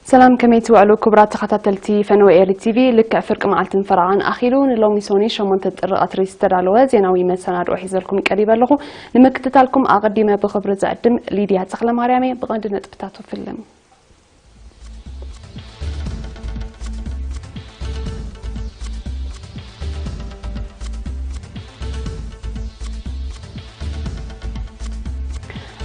ሰላም፣ ከመይ ትውዕሉ ክቡራት ተኸታተልቲ ፈነወ ኤሪ ቲቪ? ልክዕ ፍርቂ መዓልትን ፈረቓን ኣኺሉ ንሎሚ ሶኒ ሸሞንተ ጥሪ ቀትሪ ዝተዳለወ ዜናዊ መሰናድኦ ሒዘልኩም ቀሪበ ኣለኹ። ንምክትታልኩም ኣቐዲመ ብኽብሪ ዝዕድም ሊድያ ተኽለማርያም እየ። ብቐንዲ ነጥብታቱ ፍልም።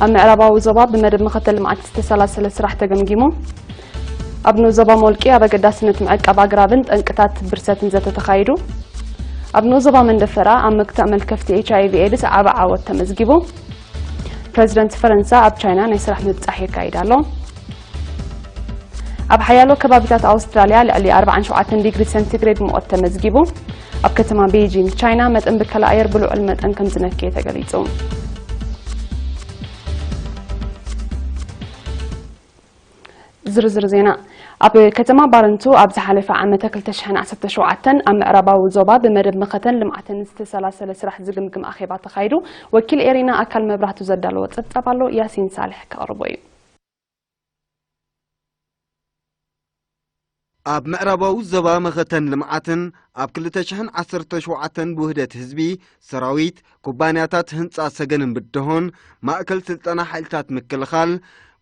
ኣብ ምዕራባዊ ዞባ ብመደብ መኸተ ልምዓት ዝተሰላሰለ ስራሕ ተገምጊሙ። ኣብ ንኡስ ዞባ ሞልቂ ኣብ ኣገዳስነት ምዕቃብ ኣግራብን ጠንቅታት ብርሰትን ዘተ ተኻይዱ። ኣብ ንኡስ ዞባ መንደፈራ ኣብ ምክታእ መልከፍቲ ኤች ኣይ ቪ ኤድስ ዓቢ ዓወት ተመዝጊቡ። ፕረዚደንት ፈረንሳ ኣብ ቻይና ናይ ስራሕ ምብጻሕ የካይድ ኣሎ። ኣብ ሓያሎ ከባቢታት ኣውስትራልያ ልዕሊ ኣርባዓን ሸውዓተን ዲግሪ ሴንቲግሬድ ሙቐት ተመዝጊቡ። ኣብ ከተማ ቤጂንግ ቻይና መጠን ብከላ ኣየር ብልዑል መጠን ከም ዝነከየ ተገሊጹ። ዝርዝር ዜና። ኣብ ከተማ ባረንቱ ኣብ ዝሓለፈ ዓመተ ክልተ ሽሕን ዓሰርተ ሸውዓተን ኣብ ምዕራባዊ ዞባ ብመደብ መኸተን ልምዓትን ዝተሰላሰለ ስራሕ ዝግምግም ኣኼባ ተኻይዱ። ወኪል ኤሪና ኣካል መብራህቱ ዘዳለዎ ጸብጻብ ኣሎ፣ ያሲን ሳልሕ ከቕርቦ እዩ። ኣብ ምዕራባዊ ዞባ መኸተን ልምዓትን ኣብ ክልተ ሽሕን ዓሰርተ ሸውዓተን ብውህደት ህዝቢ፣ ሰራዊት፣ ኩባንያታት ህንጻ ሰገንን ብድሆን፣ ማእከል ስልጠና ሓይልታት ምክልኻል፣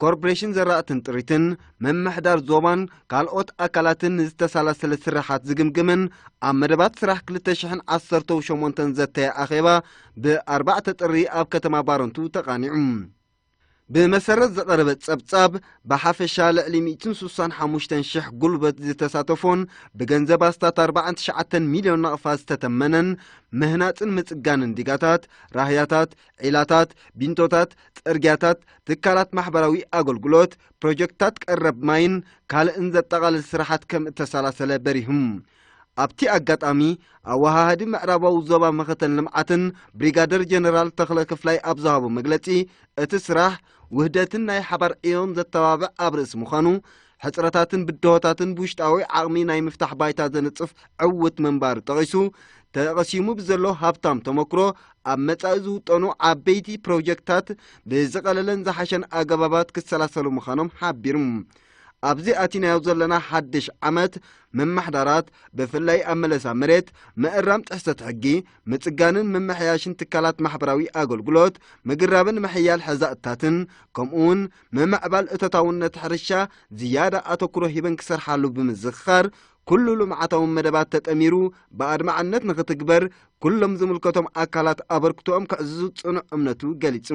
ኮርፖሬሽን ዘራእትን ጥሪትን፣ ምምሕዳር ዞባን ካልኦት ኣካላትን ንዝተሳላሰለ ስራሓት ዝግምግምን ኣብ መደባት ስራሕ ክልተ ሽሕን ዓሰርተ ሸሞንተን ዘተየ ኣኼባ ብኣርባዕተ ጥሪ ኣብ ከተማ ባረንቱ ተቓኒዑ። ብመሰረት ዝቐረበ ጸብጻብ፣ ብሓፈሻ ልዕሊ ሚእትን ስሳን ሓሙሽተን ሽሕ ጉልበት ዝተሳተፎን ብገንዘብ ኣስታት ኣርባዓን ትሽዓተን ሚልዮን ናቕፋ ዝተተመነን ምህናጽን ምጽጋንን ዲጋታት፣ ራህያታት፣ ዒላታት፣ ቢንቶታት፣ ጽርግያታት፣ ትካላት ማሕበራዊ ኣገልግሎት፣ ፕሮጀክትታት ቀረብ ማይን ካልእን ዘጠቓልል ስራሓት ከም እተሰላሰለ በሪሁም። ኣብቲ ኣጋጣሚ፣ ኣወሃሃዲ ምዕራባዊ ዞባ መኸተን ልምዓትን ብሪጋደር ጀነራል ተኽለ ክፍላይ ኣብ ዝሃቦ መግለጺ፣ እቲ ስራሕ ውህደትን ናይ ሓባር ዕዮን ዘተባብዕ ኣብ ርእሲ ምዃኑ፣ ሕጽረታትን ብድሆታትን ብውሽጣዊ ዓቕሚ ናይ ምፍታሕ ባይታ ዘንጽፍ ዕውት ምንባሩ ጠቒሱ፣ ተቐሲሙ ብዘሎ ሃብታም ተመክሮ ኣብ መጻኢ ዝውጠኑ ዓበይቲ ፕሮጀክትታት ብዝቐለለን ዝሓሸን ኣገባባት ክሰላሰሉ ምዃኖም ሓቢሩ። ኣብዚ ኣቲናዮ ዘለና ሓድሽ ዓመት፣ ምምሕዳራት፣ ብፍላይ ኣብ መለሳ መሬት፣ ምእራም ጥሕሰት ሕጊ፣ ምጽጋንን ምምሕያሽን ትካላት ማሕበራዊ ኣገልግሎት፣ ምግራብን ምሕያል ሕዛእትታትን፣ ከምኡውን ምምዕባል እቶታውነት ሕርሻ ዝያዳ ኣተኩሮ ሂበን ክሰርሓሉ ብምዝኽኻር፣ ኩሉ ልምዓታዊ መደባት ተጠሚሩ ብኣድማዕነት ንኽትግበር ኩሎም ዝምልከቶም ኣካላት ኣበርክቶኦም ከዕዝዙ ጽኑዕ እምነቱ ገሊጹ።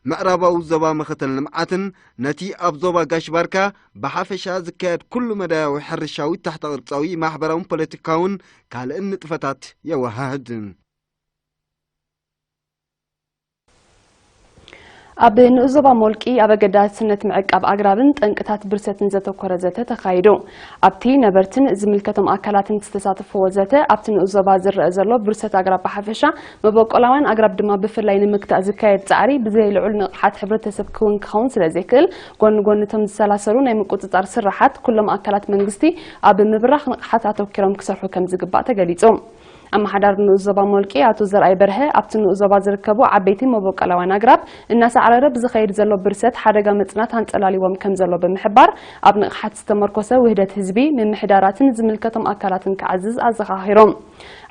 ምዕራባዊ ዞባ መኸተን ልምዓትን ነቲ ኣብ ዞባ ጋሽ ባርካ ብሓፈሻ ዝካየድ ኩሉ መዳያዊ ሕርሻዊ፣ ታሕተ ቅርጻዊ፣ ማሕበራውን ፖለቲካውን ካልእን ንጥፈታት የወሃህድ። ኣብ ንኡስ ዞባ ሞልቂ ኣብ ኣገዳስነት ምዕቃብ ኣግራብን ጠንቅታት ብርሰትን ዘተኮረ ዘተ ተኻይዱ። ኣብቲ ነበርትን ዝምልከቶም ኣካላትን ዝተሳተፍዎ ዘተ፣ ኣብቲ ንኡስ ዞባ ዝረአ ዘሎ ብርሰት ኣግራብ ብሓፈሻ፣ መበቆላውያን ኣግራብ ድማ ብፍላይ ንምግታእ ዝካየድ ጻዕሪ ብዘይ ልዑል ንቕሓት ሕብረተሰብ ክውን ክኸውን ስለ ዘይክእል፣ ጎኒ ጎኒ እቶም ዝሰላሰሉ ናይ ምቁጽጻር ስራሓት፣ ኩሎም ኣካላት መንግስቲ ኣብ ምብራኽ ንቕሓት ኣተኪሮም ክሰርሑ ከም ዝግባእ ተገሊጹ። ኣመሓዳሪ ንኡስ ዞባ ሞልቂ ኣቶ ዘርኣይ በርሀ፣ ኣብቲ ንኡስ ዞባ ዝርከቡ ዓበይቲ መበቆላውያን ኣግራብ እናሳዕረረ ብዝኸይድ ዘሎ ብርሰት ሓደጋ ምጽናት ኣንጸላልይዎም ከም ዘሎ ብምሕባር፣ ኣብ ንቕሓት ዝተመርኮሰ ውህደት ህዝቢ፣ ምምሕዳራትን ዝምልከቶም ኣካላትን ክዓዝዝ ኣዘኻኺሮም።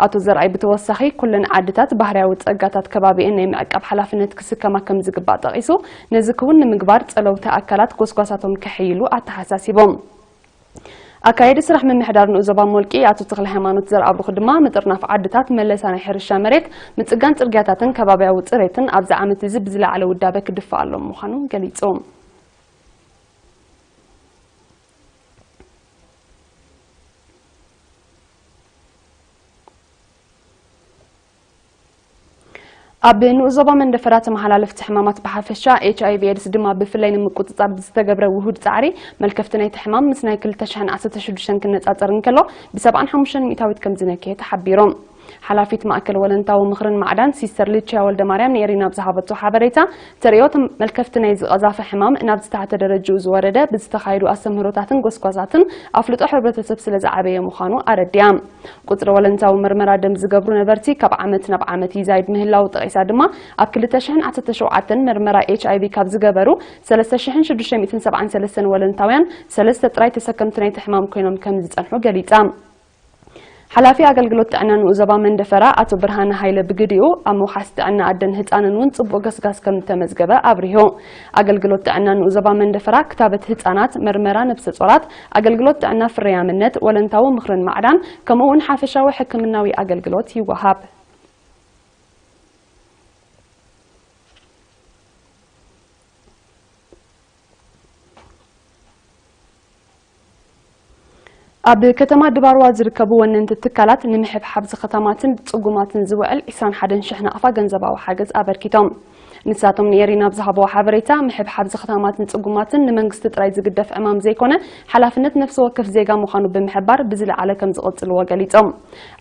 ኣቶ ዘርኣይ ብተወሳኺ፣ ኩለን ዓድታት ባህርያዊ ጸጋታት ከባቢኤን ናይ ምዕቃብ ሓላፍነት ክስከማ ከም ዝግባእ ጠቒሱ፣ ነዚ ክውን ንምግባር ጸለውቲ ኣካላት ጎስጓሳቶም ከሕይሉ ኣተሓሳሲቦም። ኣካየዲ ስራሕ ምምሕዳር ንኡስ ዞባ ሞልቂ ኣቶ ተኽለ ሃይማኖት ዘርኣብሩኽ ድማ፣ ምጥርናፍ ዓድታት፣ መለሳ ናይ ሕርሻ መሬት፣ ምጽጋን ጽርግያታትን ከባብያዊ ጽሬትን ኣብዚ ዓመት እዚ ብዝለዓለ ውዳበ ክድፋኣሎም ምዃኑ ገሊጹ። ኣብ ንኡስ ዞባ መንደፈራ ተመሓላለፍቲ ሕማማት ብሓፈሻ፣ ኤች ኣይ ቪ ኤድስ ድማ ብፍላይ ንምቁጽጻር ብዝተገብረ ውሁድ ጻዕሪ፣ መልከፍቲ ናይቲ ሕማም ምስ ናይ ክልተ ሽሕን ዓሰርተ ሽዱሽተን ክነጻጸር እንከሎ፣ ብሰብዓን ሓሙሽተን ሚእታዊት ከም ዝነከየ ተሓቢሩ። ሓላፊት ማእከል ወለንታዊ ምኽርን ማዕዳን ሲስተር ልችያ ወልደማርያም ንኤሪና ኣብ ዝሃበቶ ሓበሬታ፣ ተርእዮ ተመልከፍቲ ናይዚ ቀዛፊ ሕማም ናብ ዝተሓተ ደረጅኡ ዝወረደ ብዝተኻየዱ ኣስተምህሮታትን ጎስጓሳትን ኣፍልጦ ሕብረተሰብ ስለ ዝዓበየ ምዃኑ ኣረዲኣ። ቁጽሪ ወለንታዊ መርመራ ደም ዝገብሩ ነበርቲ ካብ ዓመት ናብ ዓመት ይዛይድ ምህላው ጠቒሳ ድማ፣ ኣብ ክልተ ሽሕን ዓሰርተ ሸውዓተን መርመራ ኤች ኣይ ቪ ካብ ዝገበሩ ሰለስተ ሽሕን ሽዱሽተ ሚእትን ሰብዓን ሰለስተን ወለንታውያን ሰለስተ ጥራይ ተሰከምቲ ናይቲ ሕማም ኮይኖም ከም ዝጸንሑ ገሊጻ። ሓላፊ ኣገልግሎት ጥዕና ንኡዞባ መንደፈራ ኣቶ ብርሃነ ሃይለ ብግዲኡ፣ ኣብ ምውሓስ ጥዕና ኣደን ህጻንን እውን ጽቡቕ ገስጋስ ከም ዝተመዝገበ ኣብሪሁ። ኣገልግሎት ጥዕና ንኡዞባ መንደፈራ ክታበት ህጻናት፣ መርመራ ነብሰ ጾራት፣ ኣገልግሎት ጥዕና ፍርያምነት፣ ወለንታዊ ምኽርን ማዕዳን፣ ከምኡ እውን ሓፈሻዊ ሕክምናዊ ኣገልግሎት ይወሃብ። ኣብ ከተማ ድባርዋ ዝርከቡ ወነንቲ ትካላት ንምሕብሓብ ዝኸታማትን ጽጉማትን ዝውዕል ዕስራን ሓደን ሽሕ ናቕፋ ገንዘባዊ ሓገዝ ኣበርኪቶም። ንሳቶም ንኤሪና ኣብ ዝሃብዎ ሓበሬታ፣ ምሕብሓብ ዝኸታማትን ጽጉማትን ንመንግስቲ ጥራይ ዝግደፍ ዕማም ዘይኮነ፣ ሓላፍነት ነፍሲ ወከፍ ዜጋ ምዃኑ ብምሕባር፣ ብዝለዓለ ከም ዝቕጽልዎ ገሊጾም።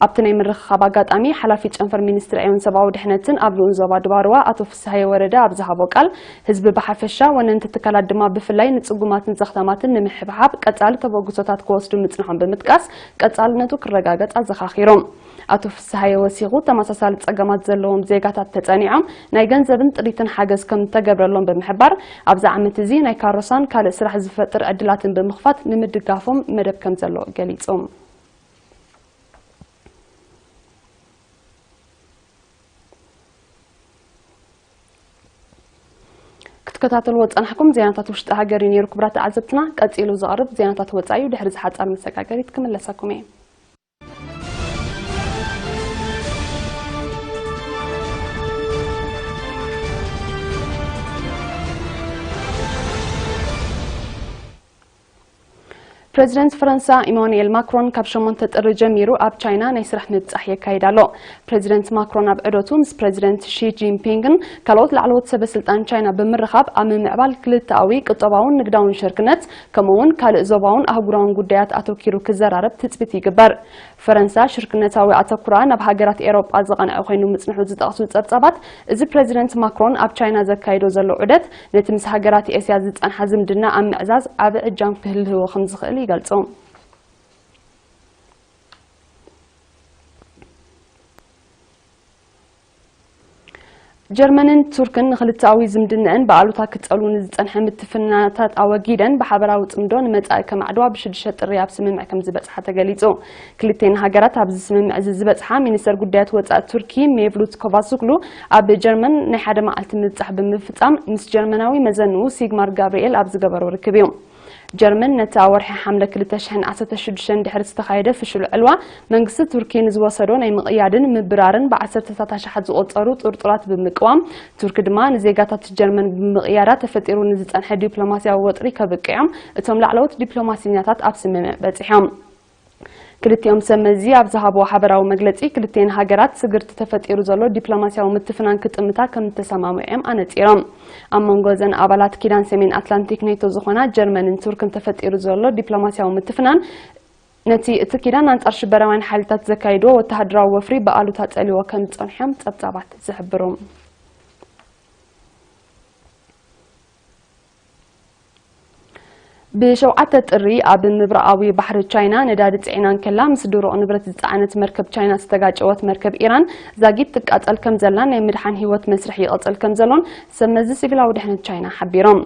ኣብቲ ናይ ምርኽኻብ ኣጋጣሚ፣ ሓላፊ ጨንፈር ሚኒስትሪ ዕዮን ሰብኣዊ ድሕነትን ኣብ ንኡስ ዞባ ድባርዋ ኣቶ ፍስሃየ ወረደ ኣብ ዝሃቦ ቃል፣ ህዝቢ ብሓፈሻ፣ ወነንቲ ትካላት ድማ ብፍላይ ንጽጉማትን ዘኽታማትን ንምሕብሓብ ቀጻሊ ተበግሶታት ክወስዱ ምጽንሖም ብምጥቃስ፣ ቀጻልነቱ ክረጋገጽ ኣዘኻኺሩ። ኣቶ ፍስሃየ ወሲኹ፣ ተመሳሳሊ ጸገማት ዘለዎም ዜጋታት ተጸኒዖም ናይ ገንዘብን ጥሪትን ሓገዝ ከም ዝተገብረሎም ብምሕባር፣ ኣብዚ ዓመት እዚ ናይ ካሮሳን ካልእ ስራሕ ዝፈጥር ዕድላትን ብምኽፋት ንምድጋፎም መደብ ከም ዘሎ ገሊጹ። ክትከታተልዎ ዝጸናሕኩም ዜናታት ውሽጢ ሃገር እዩ ነይሩ። ክቡራት ተዓዘብትና፣ ቀጺሉ ዝቐርብ ዜናታት ወጻኢ እዩ። ድሕሪ ዝሓጻር መሰጋገሪት ክምለሰኩም እየ። ፕሬዚደንት ፈረንሳ ኢማኑኤል ማክሮን ካብ ሸሞንተ ጥሪ ጀሚሩ ኣብ ቻይና ናይ ስራሕ ምብጻሕ የካይድ ኣሎ። ፕሬዚደንት ማክሮን ኣብ ዑደቱ ምስ ፕሬዚደንት ሺ ጂንፒንግን ካልኦት ላዕለዎት ሰበ ስልጣን ቻይና ብምርኻብ፣ ኣብ ምምዕባል ክልተኣዊ ቁጠባውን ንግዳውን ሽርክነት፣ ከምኡ እውን ካልእ ዞባውን ኣህጉራውን ጉዳያት ኣተኲሩ ክዘራረብ ትጽቢት ይግበር። ፈረንሳ ሽርክነታዊ ኣተኩራ ናብ ሃገራት ኤውሮጳ ዝቐንዐ ኮይኑ ምጽንሑ ዝጠቕሱ ጸብጻባት፣ እዚ ፕሬዚደንት ማክሮን ኣብ ቻይና ዘካይዶ ዘሎ ዑደት፣ ነቲ ምስ ሃገራት ኤስያ ዝጸንሓ ዝምድና ኣብ ምዕዛዝ ዓቢ ዕጃም ክህልዎ ከም ዝኽእል ይገልጹ። ጀርመንን ቱርክን ንክልተኣዊ ዝምድነአን ብኣሉታ ክጸሉ ንዝጸንሐ ምትፍናታት ኣወጊደን ብሓበራዊ ጽምዶ ንመጻኢ ከማዕድዋ ብሽዱሽተ ጥሪ ኣብ ስምምዕ ከም ዝበጽሓ ተገሊጹ። ክልቴን ሃገራት ኣብዚ ስምምዕ እዚ ዝበጽሓ ሚኒስተር ጉዳያት ወጻኢ ቱርኪ ሜቭሉት ኮቫሱግሉ ኣብ ጀርመን ናይ ሓደ መዓልቲ ምብጻሕ ብምፍጻም ምስ ጀርመናዊ መዘንኡ ሲግማር ጋብርኤል ኣብ ዝገበሮ ርክብ እዩ። ጀርመን ነታ ወርሒ ሓምለ ክልተ ሽሕን ዓሰርተ ሽዱሽተን ድሕሪ ዝተኻየደ ፍሹል ዕልዋ መንግስቲ ቱርኪ ንዝወሰዶ ናይ ምቕያድን ምብራርን ብዓሰርተታት ኣሽሓት ዝቑጸሩ ጥርጡራት ብምቅዋም፣ ቱርኪ ድማ ንዜጋታት ጀርመን ብምቕያዳ ተፈጢሩ ንዝጸንሐ ዲፕሎማስያዊ ወጥሪ ከብቅዕዮም እቶም ላዕለዎት ዲፕሎማሲኛታት ኣብ ስምምዕ በጺሖም። ክልቲኦም ሰብ መዚ ኣብ ዝሃብዎ ሓበራዊ መግለጺ፣ ክልቲኤን ሃገራት ስግርቲ ተፈጢሩ ዘሎ ዲፕሎማስያዊ ምትፍናን ክጥምታ ከም እተሰማምዑ እዮም ኣነጺሮም። ኣብ መንጎ እዘን ኣባላት ኪዳን ሰሜን ኣትላንቲክ ኔቶ ዝኾና ጀርመንን ቱርክን ተፈጢሩ ዘሎ ዲፕሎማስያዊ ምትፍናን፣ ነቲ እቲ ኪዳን ኣንጻር ሽበራውያን ሓይልታት ዘካይድዎ ወተሃደራዊ ወፍሪ ብኣሉታ ጸልይዎ ከም ዝጸንሑ እዮም ጸብጻባት ዝሕብሩ። ብሸውዓተ ጥሪ ኣብ ምብራቓዊ ባሕሪ ቻይና ነዳዲ ጽዒና እንከላ ምስ ድሩቕ ንብረት ዝጸዓነት መርከብ ቻይና ዝተጋጨወት መርከብ ኢራን ዛጊት ትቃጸል ከም ዘላን ናይ ምድሓን ህይወት መስርሕ ይቕጽል ከም ዘሎን ሰብ መዚ ሲቪላዊ ድሕነት ቻይና ሓቢሮም።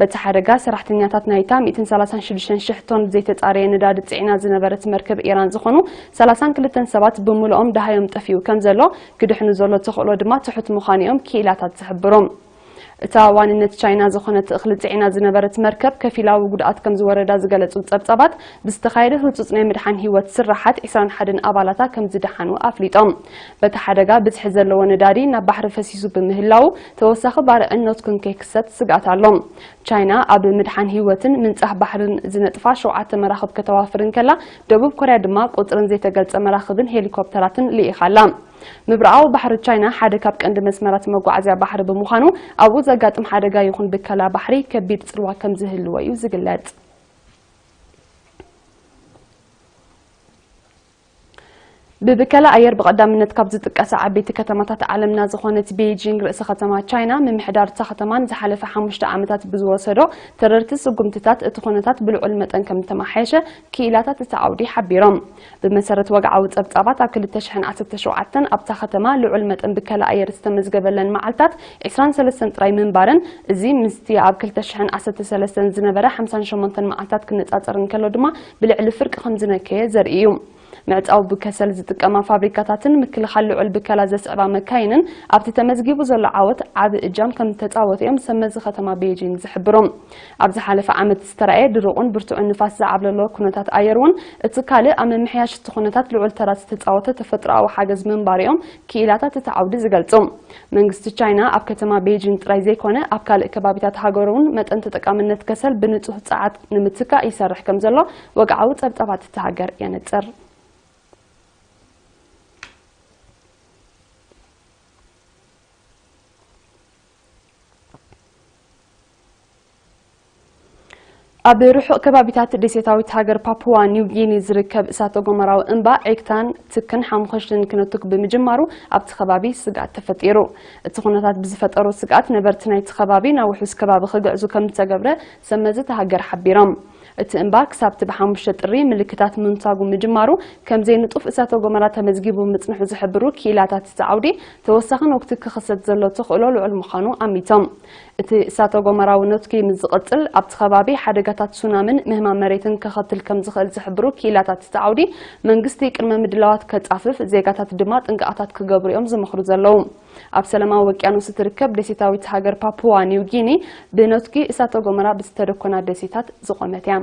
በቲ ሓደጋ ሰራሕተኛታት ናይታ ሚእትን ሰላሳን ሽዱሽተን ሽሕ ቶን ዘይተጻረየ ነዳዲ ጽዒና ዝነበረት መርከብ ኢራን ዝኾኑ ሰላሳን ክልተን ሰባት ብምሉኦም ደሃዮም ጠፊኡ ከም ዘሎ፣ ክድሕኑ ዘሎ ተኽእሎ ድማ ትሑት ምዃኑ እዮም ክኢላታት ዝሕብሩ። እታ ዋንነት ቻይና ዝኾነት እኽሊ ጽዒና ዝነበረት መርከብ ከፊላዊ ጉድኣት ከም ዝወረዳ ዝገለጹ ጸብጻባት፣ ብዝተኻየደ ህጹጽ ናይ ምድሓን ህይወት ስራሓት ዕስራን ሓደን ኣባላታ ከም ዝደሓኑ ኣፍሊጦም። በቲ ሓደጋ ብዝሒ ዘለዎ ነዳዲ ናብ ባሕሪ ፈሲሱ ብምህላዉ፣ ተወሳኺ ባርዕን ነትጉን ከይክሰት ስግኣት ኣሎ። ቻይና ኣብ ምድሓን ህይወትን ምንጻህ ባሕርን ዝነጥፋ ሸውዓተ መራኽብ ከተዋፍር እንከላ፣ ደቡብ ኮርያ ድማ ቁጽርን ዘይተገልጸ መራኽብን ሄሊኮፕተራትን ልኢኻ ኣላ። ምብራቓዊ ባሕሪ ቻይና ሓደ ካብ ቀንዲ መስመራት መጓዓዝያ ባሕሪ ብምዃኑ፣ ኣብኡ ዘጋጥም ሓደጋ ይኹን ብከላ ባሕሪ ከቢድ ጽልዋ ከም ዝህልዎ እዩ ዝግለጽ። ብብከላ ኣየር ብቐዳምነት ካብ ዝጥቀሳ ዓበይቲ ከተማታት ዓለምና ዝኾነት ቤጂንግ፣ ርእሰ ከተማ ቻይና፣ ምምሕዳር እታ ከተማን ዝሓለፈ ሓሙሽተ ዓመታት ብዝወሰዶ ተረርቲ ስጉምትታት፣ እቲ ኩነታት ብልዑል መጠን ከም ዝተመሓየሸ ክኢላታት እቲ ዓውዲ ሓቢሮም። ብመሰረት ወግዓዊ ጸብጻባት፣ ኣብ ክልተ ሽሕን ዓሰርተ ሸውዓተን ኣብታ ከተማ ልዑል መጠን ብከላ ኣየር ዝተመዝገበለን መዓልታት ዕስራን ሰለስተን ጥራይ ምንባረን፣ እዚ ምስቲ ኣብ ክልተ ሽሕን ዓሰርተ ሰለስተን ዝነበረ ሓምሳን ሸሞንተን መዓልታት ክነጻጸር እንከሎ ድማ ብልዕሊ ፍርቂ ከም ዝነከየ ዘርኢ እዩ። ምዕጻው ብከሰል ዝጥቀማ ፋብሪካታትን ምክልኻል ልዑል ብከላ ዘስዕባ መካይንን ኣብቲ ተመዝጊቡ ዘሎ ዓወት ዓቢ እጃም ከም ዝተጻወቱ እዮም ሰብ መዚ ከተማ ቤጂንግ ዝሕብሩ። ኣብ ዝሓለፈ ዓመት ዝተራእየ ድሩቕን ብርቱዕን ንፋስ ዝዓብለሎ ኩነታት ኣየር እውን እቲ ካልእ ኣብ ምምሕያሽ እቲ ኩነታት ልዑል ተራ ዝተጻወተ ተፈጥሮኣዊ ሓገዝ ምንባሩ እዮም ክኢላታት እቲ ዓውዲ ዝገልጹ። መንግስቲ ቻይና ኣብ ከተማ ቤጂንግ ጥራይ ዘይኮነ ኣብ ካልእ ከባቢታት ሃገሩ እውን መጠን ተጠቃምነት ከሰል ብንጹህ ጸዓት ንምትካእ ይሰርሕ ከም ዘሎ ወግዓዊ ጸብጻባት እቲ ሃገር የነጽር። ኣብ ርሑቕ ከባቢታት ደሴታዊት ሃገር ፓፑዋ ኒው ጊኒ ዝርከብ እሳተ ጎመራዊ እምባ ዒክታን ትክን ሓሙኸሽትን ክነቱክ ብምጅማሩ ኣብቲ ከባቢ ስግኣት ተፈጢሩ። እቲ ኩነታት ብዝፈጠሮ ስግኣት ነበርቲ ናይቲ ከባቢ ናብ ውሑስ ከባቢ ክግዕዙ ከም ዝተገብረ ሰብ መዚ እታ ሃገር ሓቢሮም። እቲ እምባ ክሳብቲ ብሓሙሽተ ጥሪ ምልክታት ምንታጉ ምጅማሩ ከም ዘይንጡፍ እሳተ ጎመራ ተመዝጊቡ ምጽንሑ ዝሕብሩ ክኢላታት እቲ ዓውዲ፣ ተወሳኺ ነውቲ ክኽሰት ዘሎ ተኽእሎ ልዑል ምዃኑ ኣሚቶም። እቲ እሳተ ጎመራዊ ነትጊ ምስ ዝቕጽል፣ ኣብቲ ከባቢ ሓደጋታት ሱናምን ምህማም መሬትን ከኸትል ከም ዝኽእል ዝሕብሩ ክኢላታት እቲ ዓውዲ፣ መንግስቲ ቅድመ ምድላዋት ከጻፍፍ፣ ዜጋታት ድማ ጥንቃቐታት ክገብሩ እዮም ዝመኽሩ ዘለዉ። ኣብ ሰላማዊ ወቅያኖስ እትርከብ ደሴታዊት ሃገር ፓፑዋ ኒው ጊኒ፣ ብነትጊ እሳተ ጎመራ ብዝተደኮና ደሴታት ዝቖመት እያ።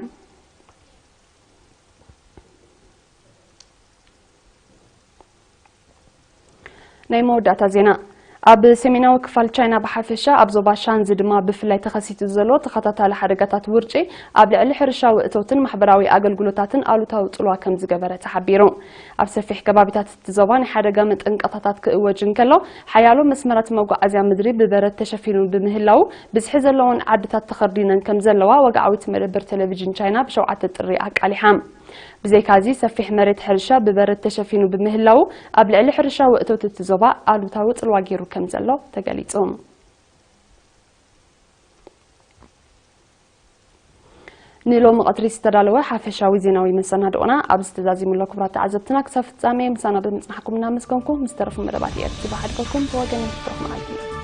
ናይ መወዳእታ ዜና። ኣብ ሰሜናዊ ክፋል ቻይና ብሓፈሻ፣ ኣብ ዞባ ሻንዚ ድማ ብፍላይ ተኸሲቱ ዘሎ ተኸታታሊ ሓደጋታት ውርጪ፣ ኣብ ልዕሊ ሕርሻዊ እቶትን ማሕበራዊ ኣገልግሎታትን ኣሉታዊ ጽልዋ ከም ዝገበረ ተሓቢሩ። ኣብ ሰፊሕ ከባቢታት እቲ ዞባ ናይ ሓደጋ መጠንቀቕታታት ክእወጅ እንከሎ፣ ሓያሎ መስመራት መጓዓዝያ ምድሪ ብበረድ ተሸፊኑ ብምህላዉ፣ ብዝሒ ዘለወን ዓድታት ተኸርዲነን ከም ዘለዋ ወግዓዊት መደበር ቴሌቪዥን ቻይና ብሸውዓተ ጥሪ ኣቃሊሓ። ብዘይካዚ፣ ሰፊሕ መሬት ሕርሻ ብበረድ ተሸፊኑ ብምህላዉ፣ ኣብ ልዕሊ ሕርሻዊ እቶት እቲ ዞባ ኣሉታዊ ጽልዋ ገይሩ ከም ዘሎ ተገሊጹ። ንሎሚ ቀትሪ ዝተዳለወ ሓፈሻዊ ዜናዊ መሰናድኦና ኣብዚ ተዛዚሙ ኣሎ። ክቡራት ተዓዘብትና፣ ክሳብ ፍጻሜ ምሳና ብምጽናሕኩም እናመስገንኩ፣ ምስ ተረፉ መደባት ኤር ቲ ቪ ሓድገኩም። ብወገነይ፣ ብሩኽ መዓልቲ።